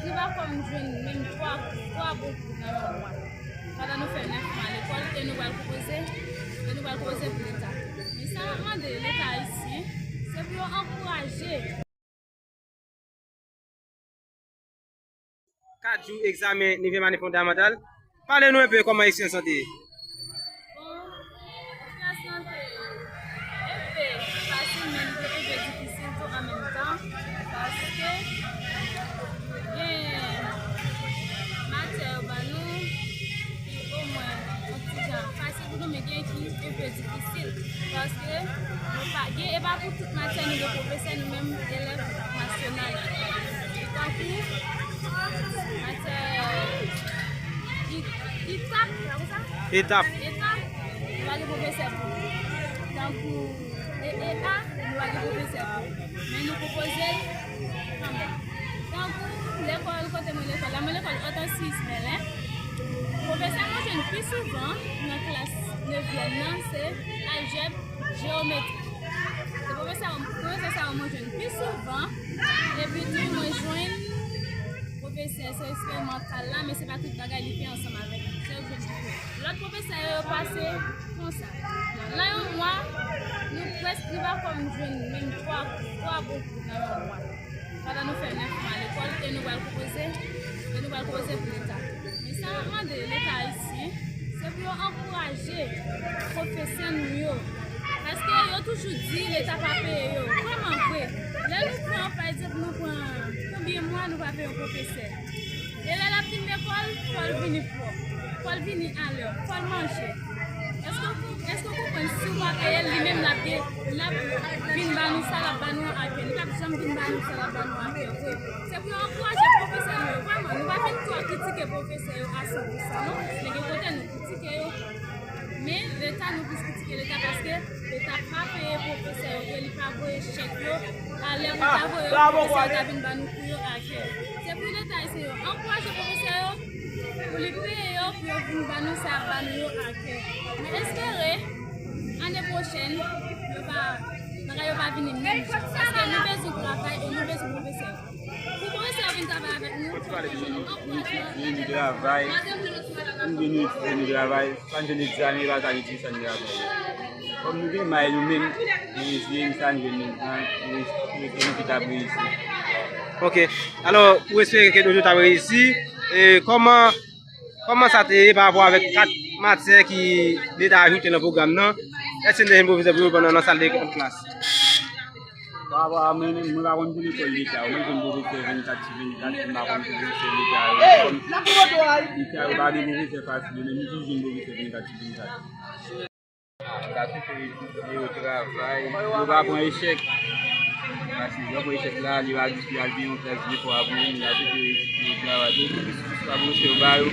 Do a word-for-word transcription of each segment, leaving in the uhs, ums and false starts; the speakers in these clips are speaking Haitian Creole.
Nou pa kòm jwenn menm twa, twa bon kou nan yon mwa. Pandan nou fè nèf mwa lekòl, e nou pral pwopoze, e nou pral pwoze pou Leta. Men sa n ap mande Leta ayisyen, se pou yo ankouraje. Kat jou egzamen nevyèm ane fondamantal. Pale nou enpe kòman eksperyans lan te ye. Bon, eksperyans lan te enpe fasil, men li te enpe difisil tou an menm tan, paske gen matyè yo ban nou ki omwen yon ti jan fasil pou nou, men gen ki enpe difisil, paske nou pa gen, e pa pou tout matyè nou gen pwofesè, nou menm elèv nasyonal. Tankou matyè I-, ITAP, se konsa? ITAP. ITAP, nou pa gen pwofesè pou li. Tankou E E A, nou pa gen pwofesè pou li. Men nou pwopoze l kanmenm. Tankou lekòl, kote mwen lekòl la, mwen lekòl Hortense Merlin. Pwofesè mwen jwenn pi souvan nan klas nevyèm nan, se aljèb, jeyometri. Se pwofesè, pwofesè sa yo mwen jwenn pi souvan. Epi tou, mwen jwenn pwofesè, se eksperimantal la, men se pa tout bagay li fè ansanm avèk li. Se yo jwenn pi souvan. Lòt pwofesè yo, yo pase konsa. Nan yon mwa, nou prèske, nou pa kòm jwenn menm twa, twa bon kou nan yon mwa. Pandan nou fè nèf mwa lekòl, e nou pral pwopoze, e nou pral pwoze pou Leta. Men sa n ap mande Leta ayisyen, se pou yo ankouraje pwofesè nou yo. Paske yo toujou di Leta pa peye yo. Vrèman vre, lè nou pran, pa egzanp, nou pran konbyen mwa nou pa peye yon pwofesè? E lè l ap vin lekòl, fò l vini pwòp, fò l vini alè, fò l manje. Èske w, èske w konprann si w pa peye l, li menm l ap gen, l ap vin ba nou sa l ap ba nou an akè? Li p ap janm vin ba nou sa l ap ba nou an akè vre. Se pou yo ankouraje pwofesè nou yo, vrèman. Nou pa vin twò kritike pwofesè yo a san pou san, non. Men gen kote nou kritike yo. Men Leta, nou plis kritike Leta paske Leta pa peye pwofesè yo vre, li pa voye chèk yo alè pou l ta voye yo, pwofesè yo ta vin ba nou kou yo akè. Se pou Leta eseye ankouraje pwofesè yo, pou li peye yo, pou yo vin ba nou sa y ap ba nou yo akè. Mwen espere, ane pwochèn, yo pa, bagay yo pa vini menm jan. Paske nou bezwen travay e nou bezwen pwofesè yo. Pou pwofesè yo vin travay avèk nou, fòk yo jwenn ankourajman. Nou travay, nou vin nou etidye, nou travay, sa n jwenn egzamen, e pa sa n etidye, sa n travay. Kòm nou gen may nou menm, nou eseye, sa n jwenn nou, nou espere ke nou tout ap reyisi. Ok. Alò, ou espere ke nou tout ap reyisi. E kòman, kòman sa te ye pa rapò avèk kat matyè ki Leta ajoute nan pwogram nan? Èske n te jwenn pwofesè pou yo pandan nan sal de klas? Pa rapò a mwen menm, mwen pa konn pou lekòl Leta yo. Mwen jwenn pwofesè vennkat sou vennkat, mwen pa konn pou pwofesè Leta yo. Kòm Leta yo pa gen pwofesè fasil, men nou toujou jwenn pwofesè vennkat sou vennkat. Sa se pou etidye yo travay, yo pa pran echèk. Paske lè yo pran echèk la, li pa di pou y al gen yon klas de fwa pou yo, men sa se pou etidye yo travay. Pou plis, plis pa pwofesè yo ba yo.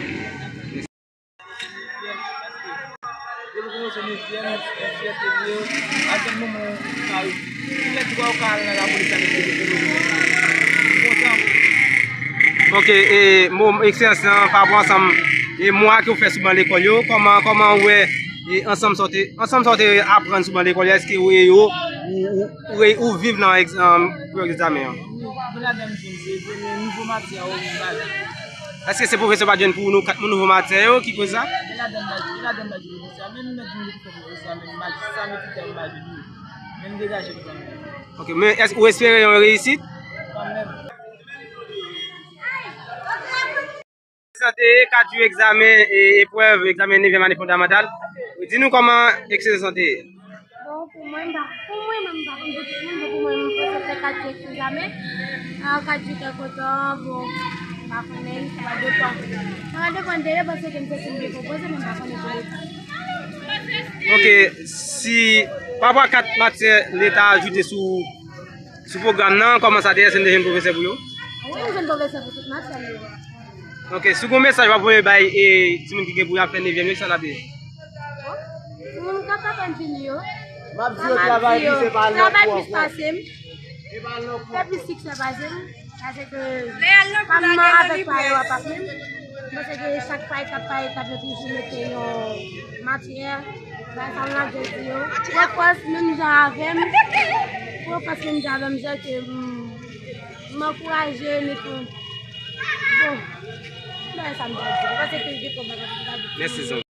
Depi w kòmanse nevyèm, sizyèm, premye, a kèl moman w ka reyisi? Kilè tou ka al nan lapolis avèk depi w kontan. Ok, e mo eksperyans lan pa rapò ansanm e mwa ke w fè sou ban lekòl yo, kòman, kòman w wè e ansanm sa w te, ansanm sa w te aprann sou ban lekòl yo, èske w wè yo, ou, ou, ou, ou viv nan egz-, an, pou egzamen an? Gen ladan m jwenn se vre, men nouvo matyè yo m pa jwenn. Èske se pwofesè pa jwenn pou nou kat moun nouvo matyè yo ki koz sa? Gen ladan m pa, gen ladan m pa jwenn pwofesè, men nou mèt vin pou fè pwofesè, men m pa, sa m etidyan m pa jwenn yo. Men m degaje m kanmenm. Ok, men èske ou espere yon reyisit? Kanmenm. Sa te ye kat jou egzamen e eprèv egzamen nevyèm ane fondamantal. Di nou kòman eksperyans lan te ye. Bon, pou mwen, m pa, pou mwen menm, m pa konn pou tout moun, men pou mwen, m panse se kat jou egzamen. A, kat jou trè kontan, bon, m pa konnen, sa va depann. Sa va depann de yo, paske m te fin dekonpoze, men m pa konnen pou Leta. Ok, si, pa rapò a kat matyè Leta ajoute sou, sou pwogram nan, kòman sa te ye, èske n te jwenn pwofesè pou yo? Wi, m jwenn pwofesè pou tout matyè m yo. Ok, si w gen yon mesaj w ap voye bay e timoun ki gen pou y ap fè nevyèm yo, kisa l ap ye? Timoun k ap aprann vini yo, m ap di yo, travay plis, se pa al nan travay kou plis ankò. Pase m, fè plis siksè pase m, paske pa m nan avèk pa yo a pa menm. M panse ke chak pa etap pa etap yo toujou mete yon matyè, bay sa m ap di yo. Pran fòs menm jan avè m, pran fòs menm jan avè m, jan ke m, m ankouraje nou tou. Bon, bagay sa m ta di. Ou panse ke gen twòp bagay pou m ta di? Mèsi, zanmi.